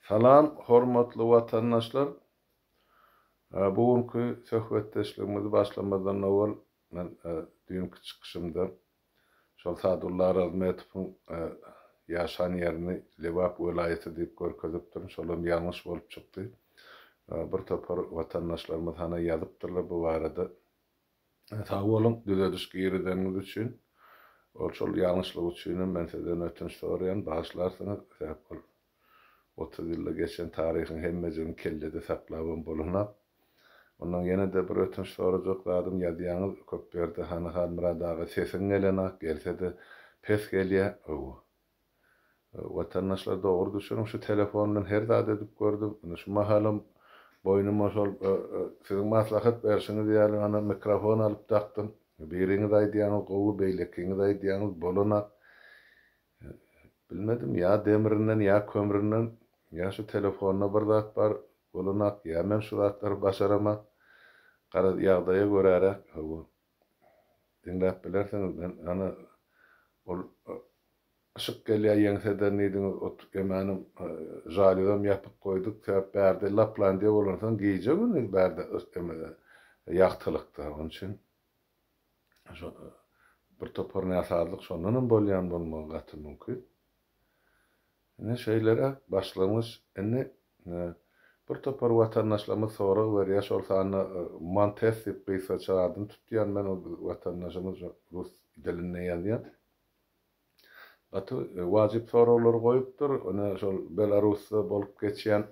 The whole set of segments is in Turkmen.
Salam hormatly watandaşlar. Bu günki söhbetdeşligimizi başlamazdan owal men düýnki çykyşymda şol Sadulla Arazmetowyň ýaşan ýerini Lebap welaýaty diýip görkezipdirin. Şolam ýalňyş bolup çykdy. Bir topar watandaşlarymyz hana ýazypdyrlar bu barada. Sag boluň düzediş girizeniňiz üçin. Ol şol ýalňyşlyk üçinem men sizden ötünç soraýan, bagyşlarsyňyz, sebäp ol 30 ýylda geçen taryhyň hemmejigini kellede saklabam bolanok. Ondan ýene-de bir ötünç sorajak zadym ýazýaňyz köp ýerde hany Halmyrat aga sesiň gelenak, gelse-de pes gelýä. Hawa. Watandaşlar dogry düşüniň şu telefon bilen her zat edip gördüm. Indi şu mahalam boýnuma şol siziň maslahat berşiňiz ýaly ana mikrofon alyp dakdym. Biriňiz aýdýaňyz gowy beýlekiňiz aýdýaňyz bolanak. Bilmedim ýa demrinden ýa kömründen ýa şu telefonda bir zat bar bolanak ýa men şu zatlary başaramak. Garaz ýagdaýa göräräk hawa diňläp bilersiňiz men ana ol Yşyk gelýär ýeňseden diýdiňiz ot emänem žalýuzam ýapyk goýduk sebäp bärde Laplandiýa bolansoň gije gündiz bärde eme ýagtylykda onuň üçin şo bir topar näsazlyk şondanam bolýan bolmagy gaty mümkin. Ine şeýleräk başlangyç indi bir topar watandaşlarymyz sorag berýär şol sanda Montes diýip gysgaça adyny tutýan men ol watandaşymyz rus dilinde ýazýan. Gaty wajyp soraglary goýupdyr. Ine, şol Belarusda bolup geçýän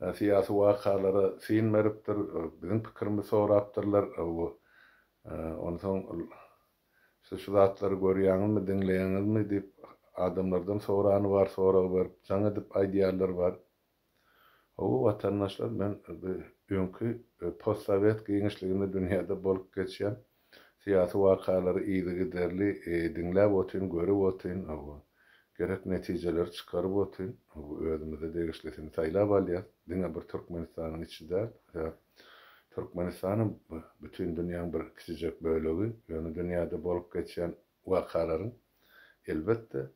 syýasy wakalara syn beripdir. Biziň pikirimizi sorapdyrlar. Onsoň ol Siz şu zatlary görýäňizmi, diňleýäňizmi diýip, adamlardan sorany bar, sorag berip, jaň edip aýdýanlar bar. Hawa, watandaşlar, men bu öňki postsowet giňişliginde dünýäde bolup geçýän syýasy wakalary yzygiderli diňläp otyryn, görüp otyryn, hawa, gerek netijeleri çykaryp otyryn. Hawa, özümize degişlisini saýlap alýas. Diňe bir Türkmenistanyň içi däl. Sebäp Türkmenistanam bütin dünýäň bir kiçijek bölegi. Ýöne dünýäde bolup geçýän wakalaryň, elbetde,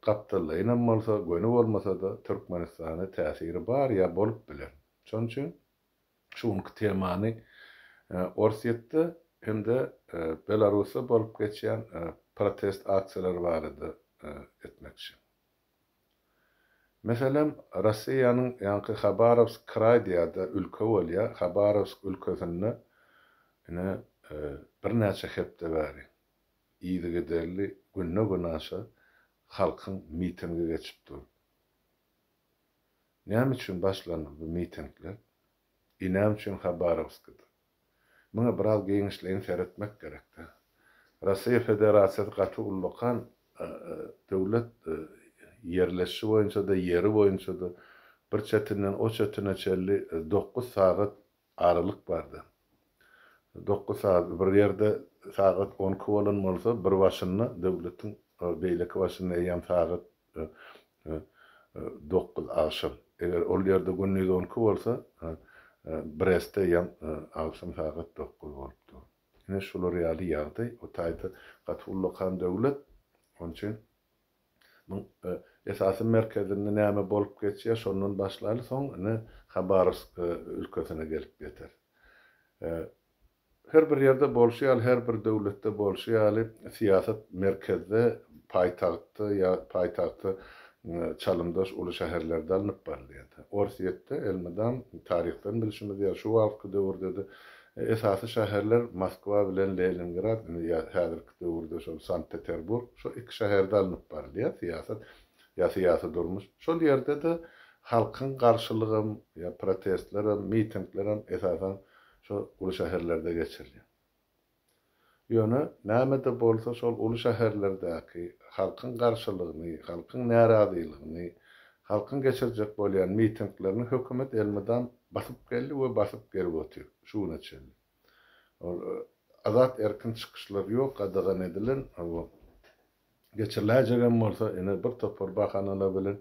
Gapdallaýynam bolsa, göni bolmasa-da Türkmenistana täsiri bar ýa bolup biler. Şonuň üçin şu günki temany Orsýetde hem-de Belarusda bolup geçýän protest aksiýalary barada etmekçi. Meselem, Rossiýanyň ýaňky Habarowsk kraý diýýär-de, ülke bolýar, Habarowsk ülkesinde ine birnäçe hepde bäri yzygiderli günde-günaşa halkyň mitingi geçip dur. Näme üçin başlandy bu mitingler? I näme üçin Habarowskda? Muňa biraz giňişleýin seretmek gerekdi. Rossiýa Federasiýasy gaty ullakan döwlet, ýerleşişi boýunça-da, ýeri boýunça-da bir çetinden o çetine çenli dokuz sagat Aralyk bardy. 9 sagat, bir ýerde sagat 12 bolan bolsa, bir başynda, döwletiň beýleki başynda eýýäm sagat 9 agşam. Eger ol ýerde gündiz 12 bolsa, Brestde eýýäm agşam sagat 9 bolup dur. Ine şular ýaly ýagdaý. O taýda gaty ullakan döwlet. Onuň üçin Muň esasy merkezinde näme bolup geçýär, şondan başlaly, soň ine Habarowsk ülkesine gelip ýeter. Her bir ýerde bolşy ýaly, her bir döwletde bolşy ýaly, syýasat merkezde, paýtagtda ýa paýtagta çalymdaş uly şäherlerde alnyp barylýar. Orsýetde elmydam taryhdan bilşimiz ýaly, şu wagtky döwürde-de esasy şäherler Moskwa bilen Leningrad, indi ýa häzirki döwürde şol Sankt-Peterburg, şo iki şäherde alnyp barylýar syýasat ýa syýasy durmuş. Şol ýerde-de halkyň garşylygam, ýa protestlerem, mitinglerem esasan şo uly şäherlerde geçirilýär. Ýöne näme-de bolsa şol uly şäherlerdäki halkyň garşylygyny, halkyň närazylygyny, halkyň geçirjek bolýan mitinglerini hökümet elmydam basyp geldi we basyp gelip otyr şu güne çenli. Ol azat erkin çykyşlar ýok, gadagan edilen. Hawa. Geçiriläýjegem bolsa, ine bir topar bahanalar bilen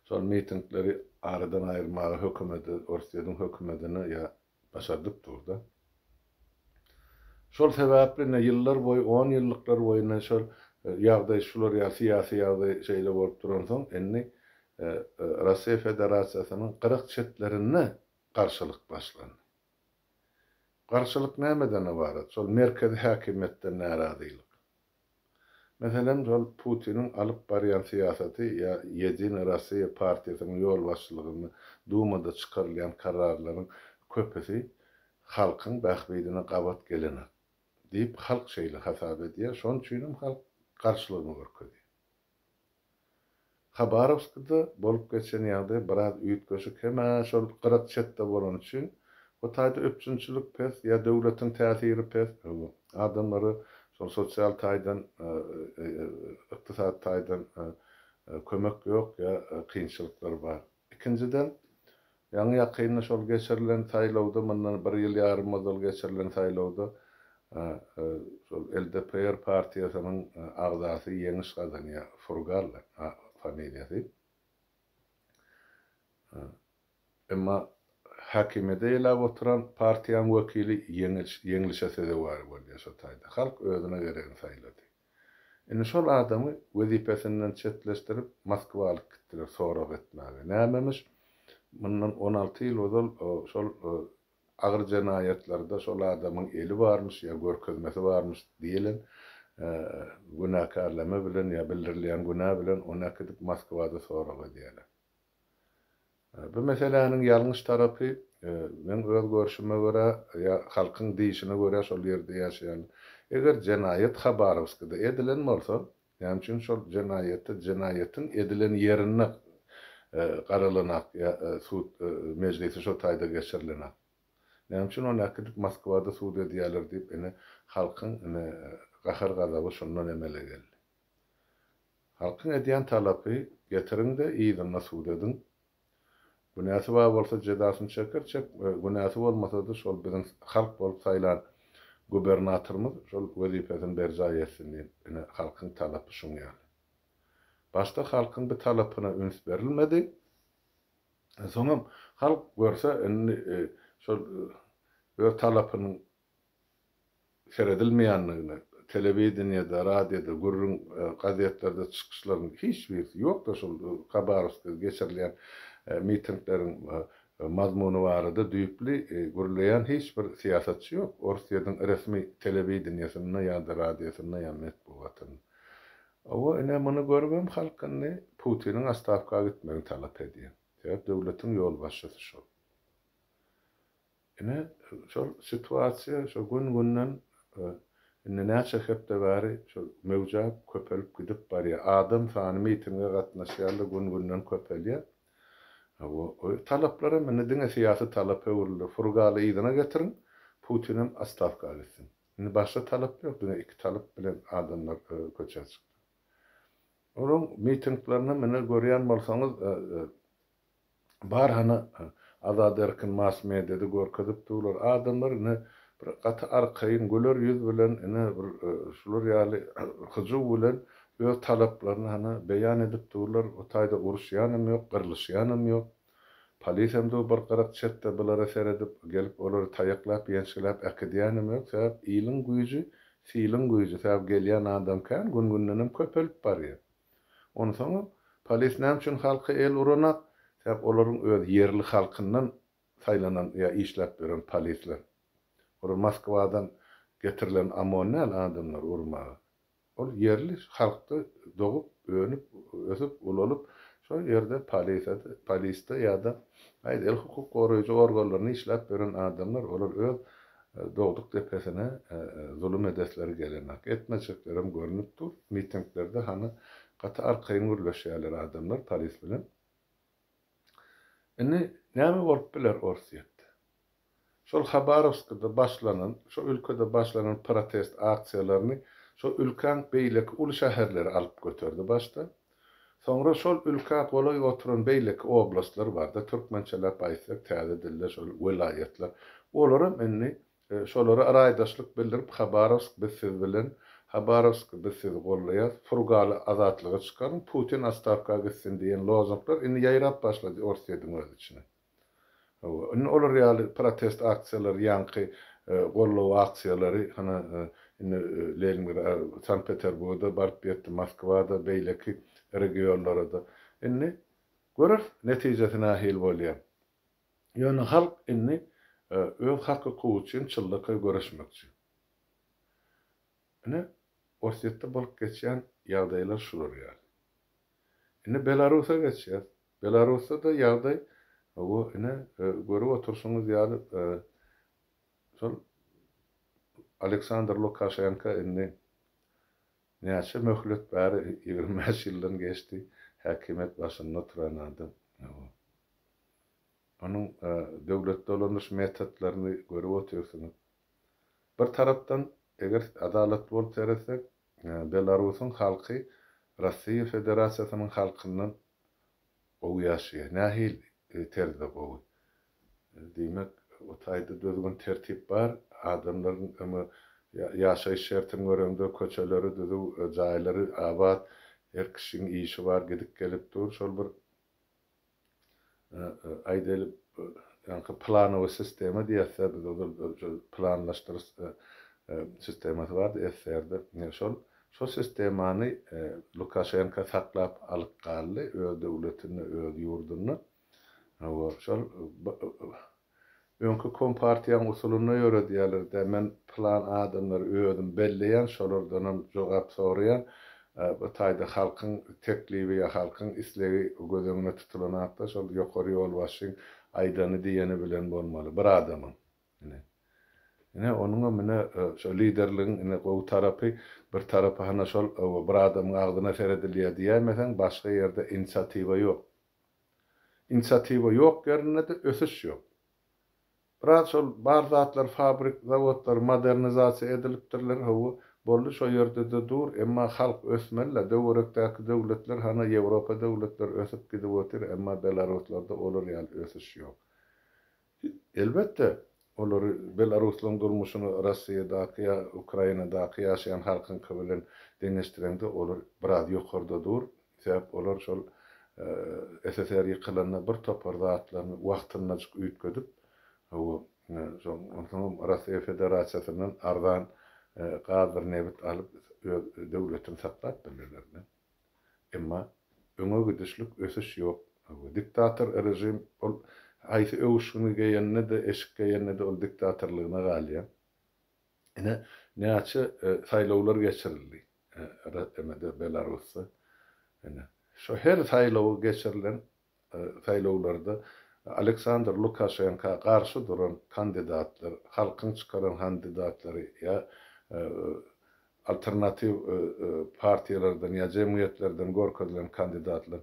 şol mitingleri aradan aýyrmaga hökümete, Orsýetiň hökümetine ýa başardyp dur-da. Şol sebäpli ine ýyllar boýy, on ýyllyklar boýuna şol ýagdaý şular ýaly syýasy ýagdaý şeýle bolup duransoň, indi. Russiýa Federasiýasynyň gyrak çetlerinde garşylyk başlandy. Garşylyk nämeden ybarat? Şol merkezi häkimiýetden närazylyk. Meselem, şol Putiniň alyp barýan syýasaty ýa Ýedina Rossiýa partiýasynyň ýolbaşçylygynda Dumada çykarylýan kararlaryň köpüsi halkyň bähbidine gabat gelenak diýip halk şeýle hasap edýär, şonuň üçinem halk garşylygyny görkezýär. Habarowskda bolup geçen ýagdaý biraz üýtgeşik hem-ä şol gyrak çetde bolany üçin, o taýda üpjünçilik pes ýa döwletiň täsiri pes, adamlara şol sosial taýdan, ykdysady taýdan kömek ýok ýa kynçylyklar bar. Ikinjiden, Ýaňy-ýakynda şol geçirilen saýlawda, mundan bir ýyl ýarym ozal geçirilen saýlawda şol LDPR partiýasynyň agzasy ýeňiş gazanýar, Furgal familiýasy. Emma häkimiýede eýläp oturan partiýanyň wekili ýeňlişe sezewar bolýar şo taýda. Halk özüne geregini saýlady. Indi şol adamy wezipesinden çetleşdirip, Moskwa alyp gitdiler sorag etmäge. Nämemiş, mundan 16 ýyl ozal şol agyr jenaýatlarda şol adamyň eli barmyş ýa görkezmesi barmyş diýlen günäkärleme bilen ýa bildirilýän günä bilen ony äkidip Moskwada sorag edýärler. Bu meseläniň ýalňyş tarapy, meň öz görşüme görä, ýa halkyň diýşine görä şol ýerde ýaşaýanlar, eger jenaýat Habarowskida edilen bolsa, näme üçin şol jenaýata jenaýatyň edilen ýerinde garalanak ýa sud mejlisi şo taýda geçirilenak? Näme üçin ony äkidip Moskwada sud edýärler diýip ine halkyň ine gahar-gazaby şondan emele geldi. Halkyň edýän talapy getiriňde yzynda sud ediň. Günäsi bar bolsa jezasyny çeker çek günäsi bolmasada şol biziň halk bolup saýlan gubernatorymyz şol wezipesini berjaý etsin diýip ine halkyň talapy şuň ýaly. Başda halkyň bu talapyna üns berilmedi. Soňam halk görse indi şol öz talapynyň seredilmeýändigine, telewideniýede, radioda, gürrüň, gazetlerde çykyşlaryň hiç birisi ýok-da şol Habarowskda geçirilýän mitingleriň mazmuny barada düýpli gürleýän hiç bir syýasatçy ýok Orsýetiň resmi telewideniýesinde ýa-da radiosynda ýa metbugatynda. Hawa, ine muny görübem halk indi Putiniň ostawka gitmegini talap edýär. Sebäp döwletiň ýolbaşçysy şol. Ine, şol situasiýa şo gün-günden indi näçe hepde bäri şo möwjäp, köpelip gidip barýar. Adam sany mitinge gatnaşýanlar gün-günden köpelýär. Bu talaplaram indi diňe syýasy talap öwrüldi. Furgaly yzyna getiriň, Putinem otstawka gitsin. Indi başga talap ýok, diňe iki talap bilen adamlar köçä çykdy. Olaryň mitinglerinem ine görýän bolsaňyz, Bar hany azat erkin mass mediada görkezip durlar adamlar ine bir gaty arkaýyn güler ýüz bilen ine bir şular ýaly hyjuw bilen öz talaplaryny hany beýan edip durlar o taýda uruşýanam ýok gyrlyşýanam ýok polisem dur bir gyrak çetde bulara seredip gelip olary taýaklap ýençgiläp äkidýänem ýok sebäp iliň güýji siliň güýji sebäp gelýän adam kän gün gündenem köpelip barýar. Onsoňam, polis näme üçin halka el uranak? Sebäp olaryň öz ýerli halkyndan saýlanan ýa işläp ýören polisler. Olar Moskwadan getirilen OMON däl adamlary urmaga. Ol ýerli halkda dogup, önüp, ösüp, ulalyp, şol ýerde polisada, polisde ýa-da aýdaly hukuk goraýjy organlarynda işläp ýören adamlar, olar öz Dogduk depesine zulum edesleri gelenak. Etmejeklerem görnüp dur. Mitinglerde hany gaty arkaýyn gürleşýärler adamlar polis bilen. Indi näme bolup biler Orsýetde? Şol Habarowskda başlanan, şo ülkede başlanan protest aksiýalaryny şo ülkäň beýleki uly şäherleri alyp göterdi başda. Soňra şol ülkä golaý oturan beýleki oblastlar bar-da, türkmençeläp aýtsak, täze dilde şol welaýatlar. Olaram indi şolara raýdaşlyk bildirip, Habarowsk biz siz bilen, Habarowsk biz sizi gollaýas, Furgaly azatlyga çykaryň, Putin otstawka gitsin diýen lozunglar indi ýaýrap başlady Orsýetiň öz içine. Hawa, indi olar ýaly protest aksiýalary, ýaňky goldaw aksiýalary hana indi Leningrad, Sankt-Peterburga baryp ýetdi, Moskwa-da, beýleki regionlara-da. Indi. Göreris, netijesi nähili bolýar. Ýöne halk indi öz hak-hukugy üçin çynlakaý göreşmekçi. Ine, Orsýetde bolup geçýän ýagdaýlar şular ýaly. Indi Belarusa geçýäs. Belarusda-da ýagdaý, hawa, ine, görüp oturyşyňyz ýaly, şol Aleksandr Lukaşenko indi näçe möhlet bäri, 25 ýyldan geçdi, häkimiýet başynda oturan adam. Hawa. Onuň döwlet dolanyş metodlaryny görüp otyrsyňyz. Bir tarapdan, eger adalatly bolup seretsek, Belarusyň halky Russiýa Federasiýasynyň halkyndan gowy ýaşaýar. Nähili terzde gowy? Diýmek, o taýda düzgün-tertip bar, adamlaryň öňe ýaşaýyş şertini göreňde köçeleri düzüw, jaýlary abat, her kişiň işi bar, gidip-gelip dur. Şol bir aýdaly, ýaňky planowy sistema diýýäs-dä biz ozal şol planlaşdyryş sistemasy bardy SSR-de. Şol şol sistemany Lukaşenko saklap alyp galdy öz döwletinde, öz ýurdunda. Hawa, şol Öňki kompartiýaň usulynda ýöredýärler-dä, men pylan adamlary özüm belleýän, şolardanam jogap soraýan, bu taýda halkyň teklibi ýa halkyň islegi göz öňüne tutulanakda şol ýokary ýolbaşçyň aýdany diýeni bilen bolmaly, bir adamyň. Ine. Ine onuňam ine şo liderligiň ine gowy tarapy, bir tarapy hana şol bir adamyň agzyna seredilýär diýäýmeseň başga ýerde inisiatiwa ýok. Inisiatiwa ýok ýerinde-de ösüş ýok. Biraz şol bar zatlar fabrik, zawodlar modernizasiýa edilipdirler, hawa, boldy şo ýerde-de dur, emma halk ösmeli-le, döwerekdäki döwletler hana Ýewropa döwletleri ösüp gidip otyr, emma belaruslarda olar ýaly ösüş ýok. Elbetde, olary belaruslaryň durmuşyny Rossiýadaky ýa Ukrainadaky ýaşaýan halkyňky bilen deňeşdireňde olar biraz ýokarda dur. Sebäp olar şol SSR ýykylanda bir topar zatlaryny wagtyndajyk üýtgedip, hawa, onsoňam Rossiýa Federasiýasyndan arzan gazdyr nebit alyp öz döwletini saklap bildiler. Emma öňe gidişlik, ösüş ýok. Diktator režim ol haýsy öwüşgini geýende-de, eşik geýende-de ol diktatorlygyna galýar. Ine, näçe saýlawlar geçirildi emede Belarusda. Ine, şo her saýlawy geçirilen saýlawlarda Aleksandr Lukaşenka garşy duran kandidatlar, halkyň çykaran kandidatlary ýa alternatiw partiýalardan ýa jemgyýetlerden görkezilen kandidatlar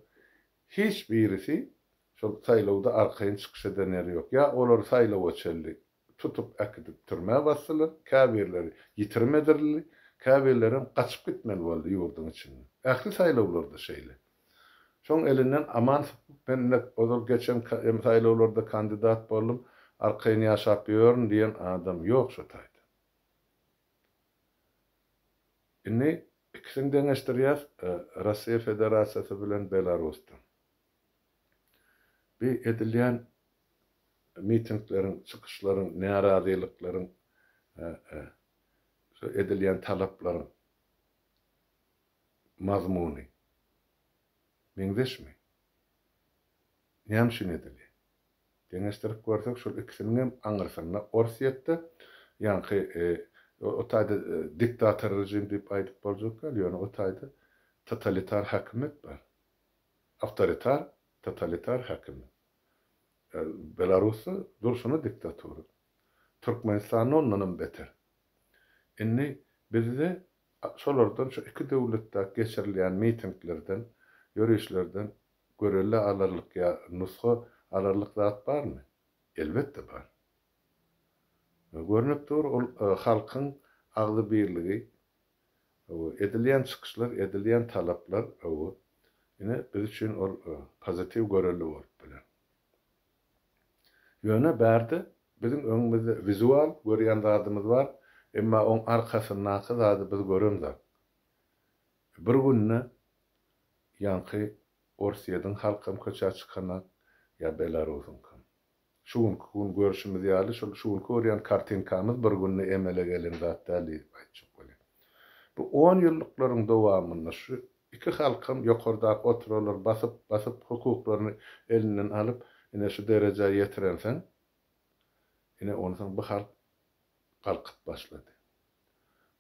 hiç birisi şol saýlawda arkaýyn çykyş eden ýeri ýok. Ýa olary saýlawa çenli tutup äkidip türmä basdylar, käbirleri ýitirim edirildi, käbirlerem gaçyp gitmeli boldy ýurduň içinden. Ähli saýlawlarda şeýle. Şoň elinden aman sypyp men ine ozal geçen saýlawlarda kandidat boldum, arkaýyn ýaşap ýörün diýen adam ýok şo taýda. Indi ikisini deňeşdirýäs Rossiýa Federasiýasy bilen Belarusda. Bi edilýän mitingleriň, çykyşlaryň, närazylyklaryň, şu edilýän talaplaryň mazmuny meňzeşmi? Näme üçin edilýär? Deňeşdirip görsek, şol ikisiniň hem aňyrsynda Orsýetde ýaňky o taýda diktator režim diýip aýdyp boljak däl, ýöne o taýda totalitar häkimiýet bar. Awtoritar, totalitar häkimiýet. Belarusda durşuna diktatura. Türkmenistanda ondanam beter. Indi bizde şolardan şu iki döwletdäki geçirilýän mitinglerden, ýörişlerden görelde alarlyk ýa nusga alarlyk zat barmy? Elbetde bar. Görnüp dur ol halkyň agzybirligi, edilýän çykyşlar, edilýän talaplar, ine biz üçin ol pozitiw görelde bolup biler. Ýöne bärde biziň öňümizde wizual görýän zadymyz bar, emma oň arkasyndaky zady biz göremzok. Bir günde ýaňky Orsýediň halkam köçä çykanak ýa Belarusyňkam. Şu günki gün görşümiz ýaly şol şu günki görýän kartinkamyz bir günde emele gelen zat däl diýip aýtjak bolýan. Bu on ýyllyklaryň dowamynda şu. Iki halkam ýokardaky oturanlar basyp, basyp hukuklaryny elinden alyp, ine şu derejä ýetirensoň, ine onsoň bu halk galkyp başlady.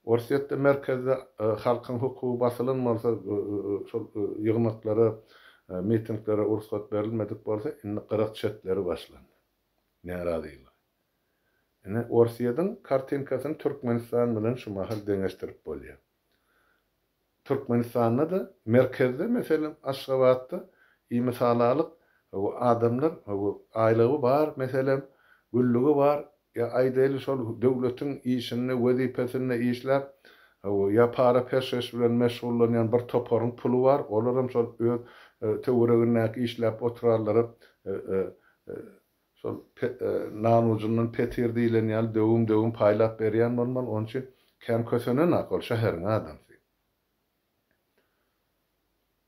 Orsýetde merkezde halkyň hukugy basylan bolsa, şol ýygnaklara, mitinglere rugsat berilmedik bolsa, indi gyrak çetleri başlandy. Närazylygy. Ine Orsýetiň kartinkasyny Türkmenistan bilen şu mahal deňeşdirip bolýar. Türkmenistanda-da merkezde meselem Aşgabatda imisalalyk adamlar aýlygy bar meselem güllügi bar ýa aýdaýly şol döwletiň işinde wezipesinde işläp ýa para peşgeş bilen meşgullanýan bir toparyň puly bar olaram şol öz töweregindäki işläp oturanlara Şol nan ujundan petir diýlen ýaly döwüm-döwüm paýlap berýän bolmaly, onuň üçin kän kösenenak ol şäheriň adamsy.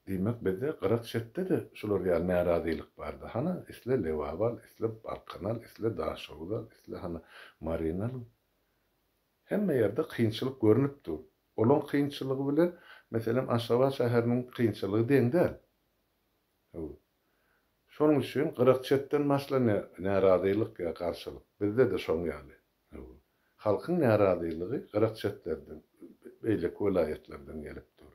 Diýmek bizde gyrak-çetde-de şular ýaly närazylyk bardy. Hana, isle Lebaby al, isle Balkany al, isle Daşoguz al, isle hana Maryny alyň. Hemme ýerde kynçylyk görnüp dur. Olaň kynçylygy bilen, meselem, Aşgabat şäheriniň kynçylygy deň däl. Hawa. Şonuň üçin gyrak-çetden başlanýar närazylyk ýa garşylyk. Bizde-de şoň ýaly. Hawa. Halkyň närazylygy gyrak-çetlerden, beýleki welaýatlardan gelip dur.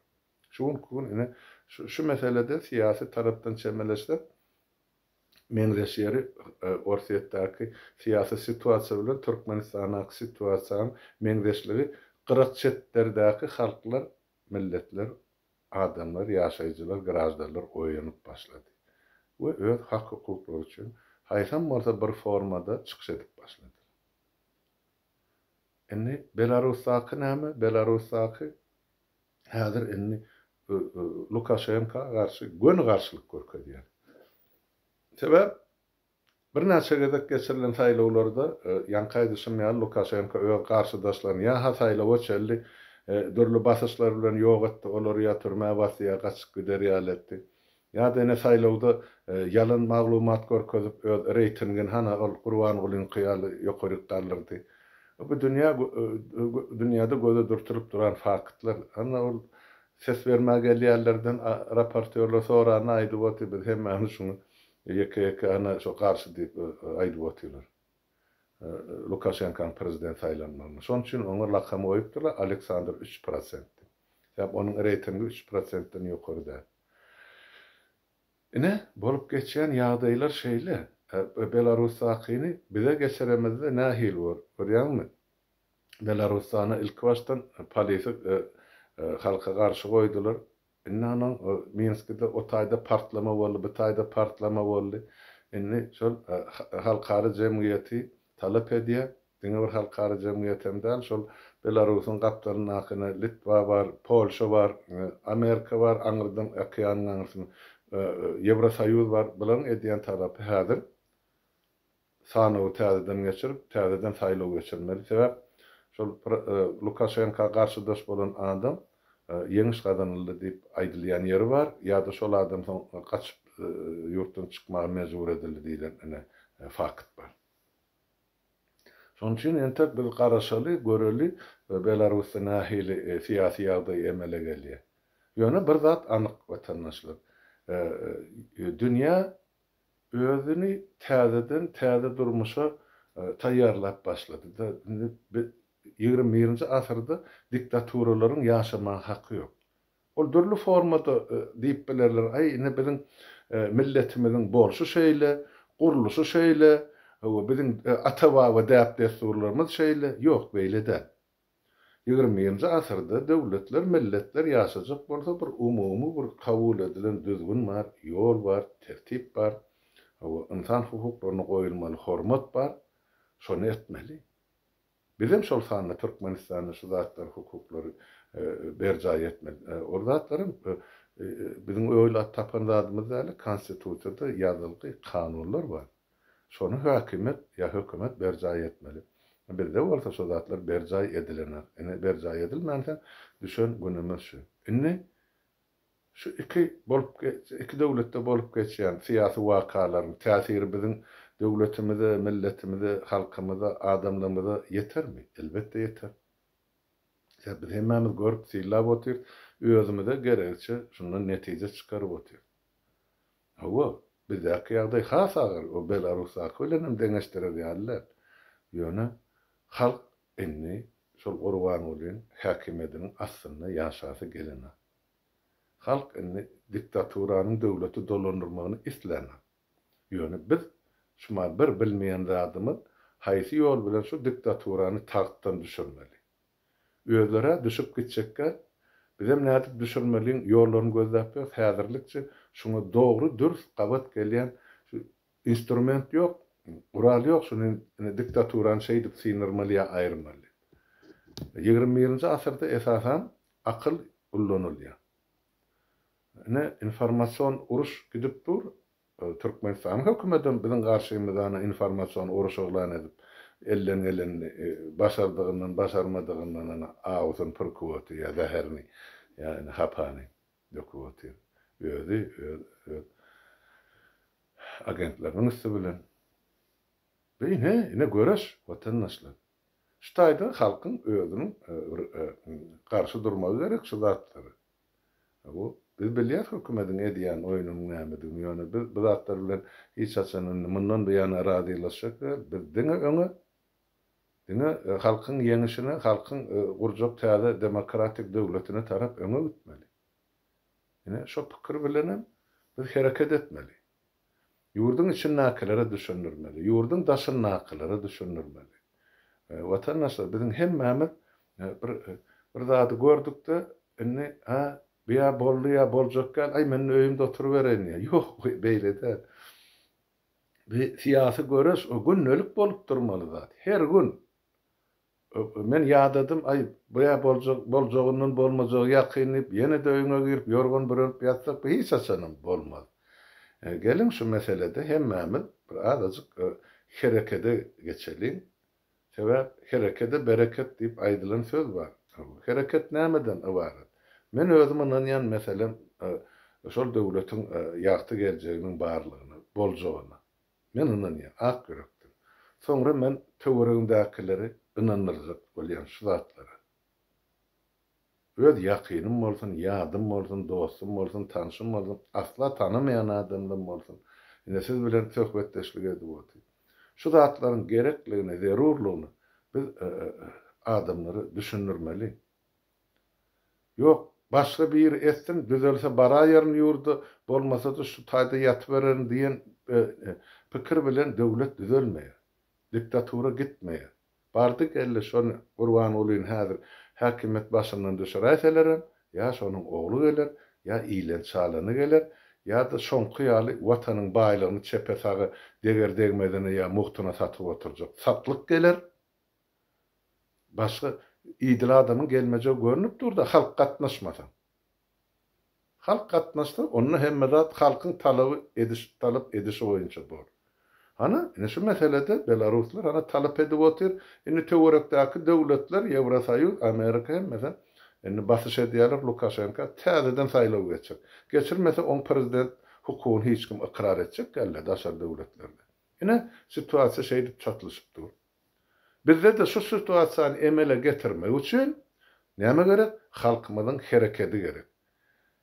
Şu günki gün ine şu şu meselede syýasy tarapdan çemeleşsek, meňzeş ýeri Orsýetdäki syýasy situasiýa bilen Türkmenistandaky situasiýanyň meňzeşligi gyrak-çetlerdäki halklar, milletler Adamlar, ýaşaýjylar, graždanlar oýanyp başlady we öz hak-hukuklary üçin haýsam bolsa bir formada çykyş edip başladylar. Indi Belarusdaky näme? Belarusdaky häzir indi Lukaşenka garşy göni garşylyk görkezýär. Sebäp Birnäçe gezek geçirilen saýlawlarda, ýaňky aýdyşym ýaly, Lukaşenko öz garşydaşlaryny ýa-ha saýlawa çenli dürli basyşlar bilen ýok etdi, olary ýa türmä basdy, ýa gaçyp gider ýaly etdi. Ýa-da ine saýlawda ýalan maglumat görkezip, öz reýtingini hana ol Gurbangulyňky ýaly ýokaryk galdyrdy. Bu dünýä dünýäde göze dürtülip duran faktlar. Hana ol ses bermäge gelýänlerden raportýorlar soranda aýdyp otyr, biz hemmämiz şuňa Ýeke-ýeke ana şo garşy diýip aýdyp otyrlar. Lukaşenkanyň prezident saýlanmagyna. Şonuň üçin oňa lakam goýupdyrlar Aleksandr 3% diýip. Sebäp onuň reýtingi üç prosentden ýokary däl. Ine, bolup geçýän ýagdaýlar şeýle. Belarusdakyny bize geçiremizde nähili bor, görýäňmi? Belarusdana ilkibaşdan polisi halka garşy goýdular. Indi onuň Minskide o taýda partlama boldy, bu taýda partlama boldy. Indi şol halkara jemgyýeti talap edýär. Diňe bir halkara jemgyýetem däl, şol Belarusyň gapdalyndaky ine Litwa bar, Polşa bar, Amerika bar, aňyrdan okeanyň aňyrsynda Ýewrosoýuz bar. Bularyň edýän talapy häzir Sanawy täzeden geçirip, täzeden saýlaw geçirmeli. Sebäp şol Lukaşenka garşydaş bolan adam ýeňiş gazanyldy diýip aýdylýan ýeri bar, ýa-da şol adam soň gaçyp ýurtdan çykmaga mejbur edildi diýlen ine fakt bar. Şonuň üçin entek biz garaşaly, göreli Belarusda nähili syýasy ýagdaý emele gelýär. Ýöne bir zat anyk watandaşlar, dünýä özüni täzeden täze durmuşa taýýarlap başlady-da. Indi 21-nji asyrda diktaturalaryň ýaşamaga haky ýok. Ol dürli formada diýip bilerler, aý, indi biziň milletimiziň bolşy şeýle, gurluşy şeýle, hawa, biziň ata-baba däp-dessurlarymyz şeýle. Ýok, beýle däl. 21-nji asyrda döwletler, milletler ýaşajak bolsa bir umumy bir kabul edilen düzgün bar, ýol bar, tertip bar, hawa, ynsan hukuklaryna goýulmaly hormat bar, şony etmeli. Bizem şol sanda Türkmenistanda şu zatlary, hukuklary berjaý etmeli. Ol zatlaram biziň oýlap tapan zadymyz däl, Konstitusiýada ýazylgy kanunlar bar. Şony häkimiýet ýa hökümet berjaý etmeli. Bizde bolsa şo zatlar berjaý edilenak. Ine berjaý edilmänsoň düşen günümiz şu. Indi şu iki bolup iki döwletde bolup geçýän syýasy wakalaryň täsiri biziň döwletimize, milletimize, halkymyza, adamlarymyza ýetermi? Elbetde ýeter. Sebäbi biz hemmämiz görüp, synlap otyrys. özümize geregiçe şundan netije çykaryp otyrys. Hawa, bizdäki ýagdaý has agyr, o Belarusdaky bilen hem deňeşdirer ýaly däl. Ýöne halk indi şol Gurbangulyň häkimiýediniň astynda ýaşasy gelenok. Halk indi diktaturanyň döwleti dolandyrmagyny islänok. Ýöne biz şuma bir bilmeýän zadymyz haýsy ýol bilen şu diktaturany tagtdan düşürmeli. Özleri-ä düşüp gitjekkä, bizem nädip düşürmeliň ýollaryny gözläp ýörüs, häzirlikçe şuňa dogry dürs gabat gelýän şu instrument ýok, gural ýok şuny ine diktaturany şeýdip syndyrmaly ýa aýyrmaly. 21-nji asyrda esasan akyl ullanylýar. Ine informasion uruş gidip dur. Türkmenistanyň hökümedem biziň garşymyzana informasion uruş yglan edip, elden gelenini başardygyndan başarmadygyndan ana awusyny pürküp otyr ýa zäherini ýa ine hapany döküp otyr. Özi öz öz agentleriniň üsti bilen. Bu ine ine göreş watandaşlar. Şu taýda halkyň özüniň bir garşy durmagy gerek şu zatlara. Bu biz bilýäs hökümediň edýän oýnunyň nämedigini ýöne biz bu zatlar bilen hiç haçan indi mundan buýana razylaşjak däl. Biz diňe öňe, diňe halkyň ýeňişine, halkyň gurjak täze demokratik döwletine tarap öňe gitmeli. Ine şo pikir bilenem biz hereket etmeli. Ýurduň içindäkilere düşündirmeli, ýurduň daşyndakylara düşündirmeli. Watandaşlar, biziň hemmämiz bir bir zady gördük-de, indi, hä, bu ýa boldy, ýa boljak däl, aý, men indi öýümde oturybereýin diýýär. Ýok, beýle däl. Bu syýasy göreş o gündelik bolup durmaly zat. Her gün. Men ýadadym, aý, bu-ä boljak, boljagyndan bolmajagy ýakyn diýip, ýene-de öýüňe girip, ýorgan bürenip ýatsak, bu hiç haçanam bolmaz. Geliň, şu meselede hemmämiz bir azajyk herekede geçeliň. Sebäp, herekede bereket diýip aýdylan söz bar. Hereket nämeden ybarat? Men özüm ynanýan meselem, şol döwletiň ýagty geljeginiň barlygyna, boljagyna. Men ynanýan, ak ýürekden. Soňra men töweregimdäkileri ynandyrjak bolýan şu zatlara. Öz ýakynym bolsun, ýadym bolsun, dostum bolsun, tanşym bolsun, asla tanamaýan adamlam bolsun, ine siz bilen söhbetdeşlik edip otyryn. Şu zatlaryň gerekligini, zerurlygyny biz adamlara düşündirmeli. Ýok, başga biri etsin, düzelse baraýaryn ýurda, bolmasa-da şu taýda ýatybererin diýen pikir bilen döwlet düzelmeýär. Diktatura gitmeýär. Bardy-geldi şony Gurbangulyny häzir häkimiýet başyndan düşüräýselerem, ýa şonuň ogly geler, ýa ilen-çalany geler, ýa-da şoňky ýaly Watanyň baýlygyny çepe-saga deger-degmezine ýa mugtuna satyp oturjak satlyk geler. Başga idili adamyň gelmejegi görnüp durda halk gatnaşmasa. Halk gatnaşsa onda hemme zat halkyň talaby ediş talap edişi boýunça bor. Hana ine şu meselede belaruslar hana talap edip otyr. Indi töwerekdäki döwletler Ýewrosoýuz Amerika hemmesi indi basyş edýärler Lukaşenka täzeden saýlaw geçir. Geçirmese oň prezident hukugyny hiç kim ykrar etjek dälde daşary döwletlerde. Ine situasiýa şeýdip çatlyşyp dur. Bizde-de şu situasiýany emele getirmek üçin näme gerek? Halkymyzyň herekedi gerek.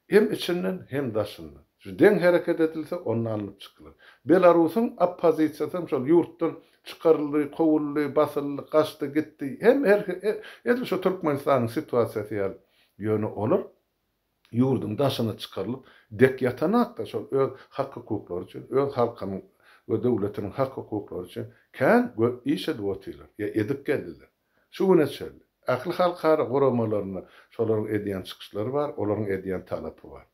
Hem içinden, hem daşyndan. Şu deň hereket edilse, onda alnyp çykylar. Belarusyň oppozisiýasy hem şol ýurtdan çykaryldy, kowuldy, basyldy, gaçdy, gitdi. Hem her edil şu Türkmenistanyň situasiýasy ýaly. Ýöne olar ýurduň daşyna çykarylyp, dek ýatanakda şol öz hak-hukuklary üçin, öz halkynyň we döwletiniň hak-hukuklary üçin kän iş edip otyrlar, ýa edip geldiler. Şu güne çenli. Ähli halkara guramalarynda şolaryň edýän çykyşlary bar, olaryň edýän talapy bar.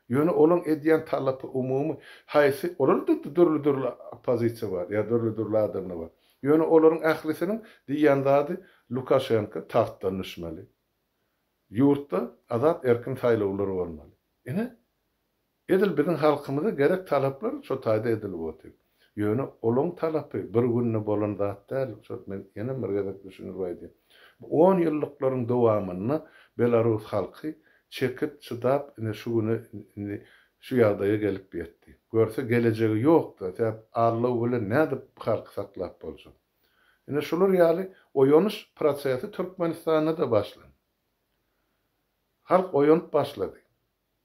Ýöne olaň edýän talapy umumy, haýsy, olarda-da dürli-dürli oppozisiýa bar, ýa dürli-dürli adamlar bar. Ýöne olaryň ählisiniň diýýän zady Lukaşenko tagtdan düşmeli. Ýurtda azat erkin saýlawlar bolmaly. Ine, edil biziň halkymyza gerek talaplar şo taýda edilip otyr. Ýöne olaň talapy bir günde bolan zat däl, şo men ýene bir gezek düşündirip aýdýan. Bu on ýyllyklaryň dowamynda belarus halky çekip, çydap ine şu güne indi şu ýagdaýa gelip ýetdi. Görse gelejegi ýok-da, sebäp aldaw bilen nädip bu halky saklap boljak. Ine şular ýaly oýanyş prosesi Türkmenistanda-da başlandy. Halk oýanyp başlady.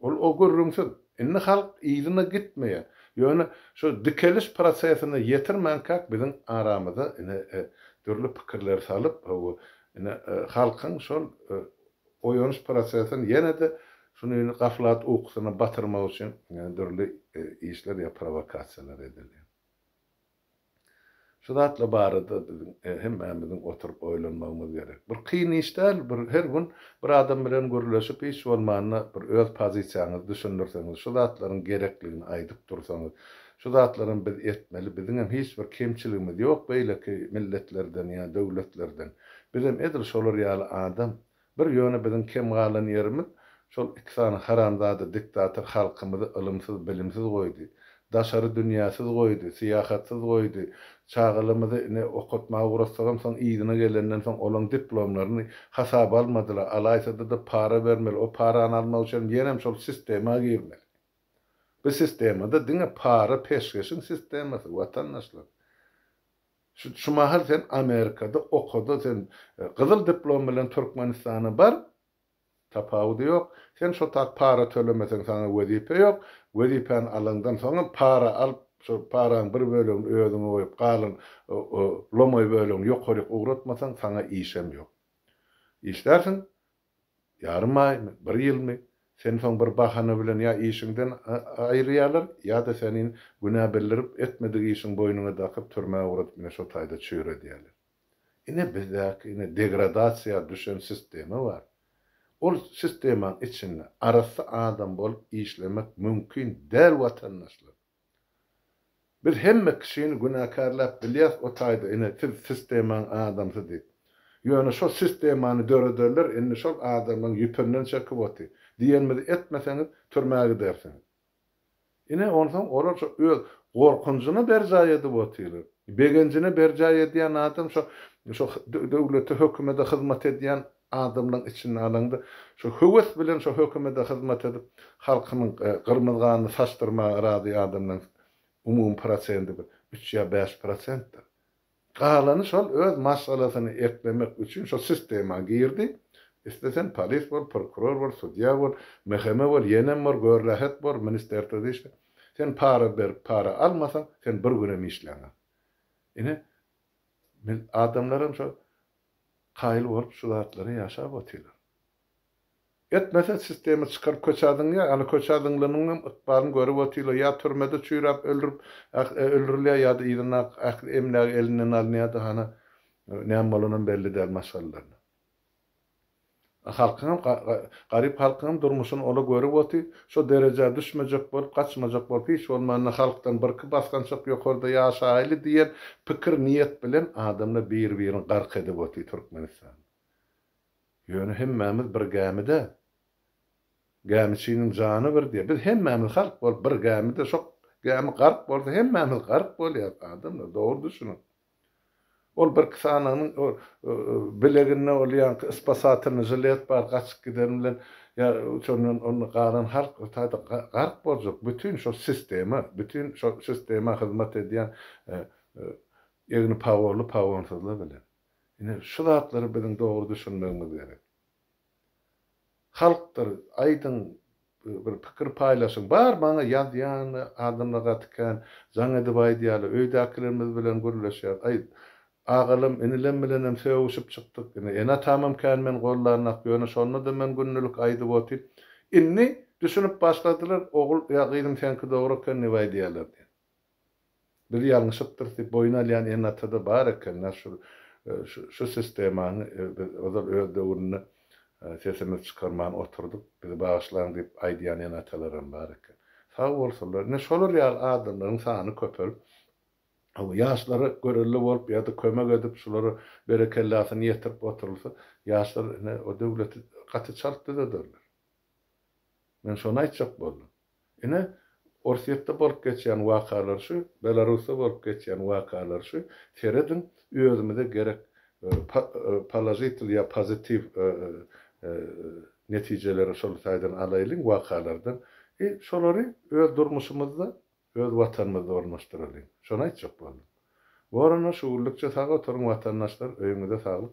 Ol o gürrüňsiz. Indi halk yzyna gitmeýär. Ýöne şu dikeliş prosesine ýetirmänkäk biziň aramyza ine dürli pikirleri salyp, hawa, ine halkyň şol oýanyş prosesini ýene-de şuny gaflat ukusyna batyrmak üçin dürli işler ýa prowokasiýalar edilýär. Şu zatlar barada biziň hemmämiziň oturyp oýlanmagymyz gerek. Bir kyn iş däl, bir her gün bir adam bilen gürleşip hiç bolmanda bir öz pozisiýaňyzy düşündirseňiz, şu zatlaryň gerekligini aýdyp dursaňyz, şu zatlaram biz etmeli, biziňem hiç bir kemçiligimiz ýok beýleki milletlerden ýa döwletlerden. Bizem edil şolar ýaly adam. Bir ýöne biziň kem galan ýerimiz şol iki sany haramzada diktator halkymyzy ylymsyz bilimsiz goýdy. Daşary dünýäsiz goýdy, syýahatsyz goýdy. Çagalarymyzy ine okatmaga ugratsagam soň yzyna gelenden soň olaň diplomlaryny hasaba almadylar. Alaýsada-da para bermeli. O parany almak üçinem ýenem şol sistema girmeli. Bu sistemada diňe para peşgeşiň sistemasy watandaşlar. Şu şu mahal sen Amerikada okada sen gyzyl diplom bilen Türkmenistana bar tapawudy ýok. Sen şo tak para tölemeseň saňa wezipe ýok. Wezipäni alaňdan soňam para alyp şo paraň bir bölegini özüňe goýup galan lomaý bölegini ýokaryk ugratmasaň saňa işem ýok. Işlärsiň Ýarym aýmy, bir ýylmy, seni soň bir bahana bilen ýa işiňden aýyrýarlar, ýa-da seni günä bildirip, etmedik işiň boýnuňa dakyp, türmä ugradyp, ine şo taýda çüýredýärler. Ine bizdäki ine degradasiýa düşen sistema bar. Ol sistemaň içinde arassa adam bolup işlemek mümkin däl watandaşlar. Biz hemme kişini günäkärläp bilýäs o taýda ine siz sistemaň adamsy diýip. Ýöne şo sistemany döredenler indi şol adamlaň ýüpünden çekip otyr. Diýenimizi etmeseňiz türmä gidersiňiz. Ine onsoň olar şo öz gorkunjyna berjaý edip otyrlar. Begenjine berjaý edýän adam şo şo döwlete hökümede hyzmat edýän Adamlaň içinde alaňda şo höwes bilen şo hökümede hyzmat edip halkynyň gyrmyzy ganyny saçdyrmaga razy adamlaň umumy prosendi bir üç ýa bäş prosentdir. Galany şol öz maşgalasyny eklemek üçin şo sistema girdi. Isle sen polis bol, prokuror bol, sudýa bol, MHM bol, ýenem bor, görlähet bor, ministertwada işle. Sen para berip para almasaň sen bir günem işläňok. Ine adamlaram şo Kaýyl bolup şu zatlara ýaşap otyrlar. Etmese sistema çykaryp köçä zyňýar, ana köçä zyňlanyňam ykbalyny görüp otyrlar, ýa türmede çüýräp öldürip öldürilýär ýa-da yzyndaky ähli emlägi elinden alynýar-da hana näme bolanam belli däl maşgalalaryna. Halkyňam garyp halkyňam durmuşyny ola görüp otyr, şo derejä düşmejek bolup, gaçmajak bolup hiç bolmanda halkdan birki basgançak ýokarda ýaşaýly diýen pikir niýet bilen adamlar bir birini gark edip otyr Türkmenistanda. Ýöne hemmämiz bir gämide. Gämiçiniň jany bir diýýär. Biz hemmämiz halk bolup bir gämide şo gämi gark bolsa hemmämiz gark bolýas adamlar dogry düşüniň. Ol birki sanynyň bileginde ol ýaňky spasatelnyý žilet bar gaçyp giden bilen ýa şondan onda galan halk o taýda gark boljak bütin şo sistema bütin şo sistema hyzmat edýän egni pagonly pagonsyzlar bilen. Ine şu zatlary biziň dogry düşünmegimiz gerek. Halkdyr, aýdyň, bir pikir paýlaşyň. Bar maňa ýazýan adamlar gaty kän, jaň edip aýdýarlar, öýdäkilerimiz bilen gürleşýäris. Aý, agalam, inilem bilenem sögüşip çykdyk. Ine, ene-atamam kän meni gollanok, ýöne şonda-da men gündelik aýdyp otyryn. Indi düşünip başladylar, ogul ýa gyzym seňki dogry eken diýip aýdýarlar diýen. Biz ýalňyşypdyrys diýip boýun alýan ene-ata-da bar eken-dä şu şu sistemany biz ozal öz döwründe sesimizi çykarman oturdyk, bizi bagyşlaň diýip aýdýan ene-atalaram bar eken. Sag bolsunlar. Ine şolar ýaly adamlaryň sany köpelip, ýaşlara görelde bolup ýa-da kömek edip şulara berekellasyny ýetirip oturylsa, ýaşlar ine o döwleti gaty çalt düzederler. Men şony aýtjak boldum. Ine, Orsýetde bolup geçýän wakalar şu, Belarusda bolup geçýän wakalar şu. Serediň, özümize gerek položitel ýa pozitiw netijeleri şol taýdan alaýlyň wakalardan. I şolary öz durmuşymyzda, öz Watanymyzda ornaşdyralyň. Şony aýtjak boldum. Borana şu günlükçe sag oturyň watandaşlar, öýüňize saglyk.